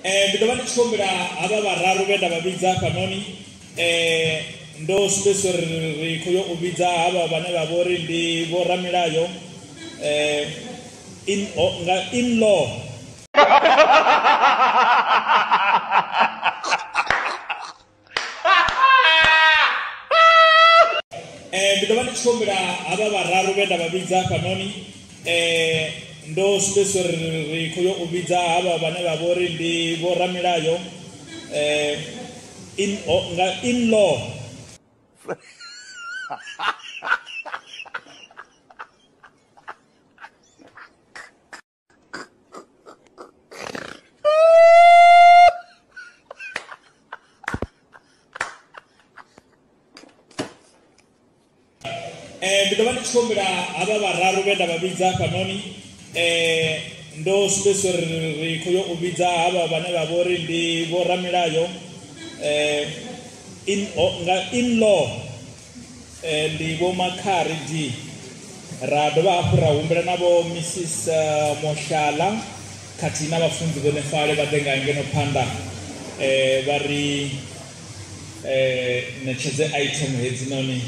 Ndi ḓo vha ndi tshi khou humbela havha vhararu vhe nda vha vhidza hafhanoni, ndo sumbedzisa uri ri khou yo u vhidza havha vhane vha vhori ndi vhoramilayo in, nga in law. Ndi ḓo vha ndi tshi khou humbela havha vhararu vhe nda vha vhidza hafhanoni, ndo sumbedzisa uri ri khou yo u vhidza havha vhane vha vhori ndi vhoramilayo in, nga in law. Ndi ḓo vha ndi tshi khou humbela havha vhararu vhe nda vha vhidza hafhanoni, ndo sumbedzisa uri ri khou yo u vhidza havha vhane vha vhori ndi vhoramilayo in, nga in law, ndi Vho Makhari D. Ra dovha hafhu ra humbela na Vho Mrs Moshala khathihi na vhafunzi Vho Nefale vha ḓe nga ngeno phanḓa vha ri ṋetshedze item hedzinoni.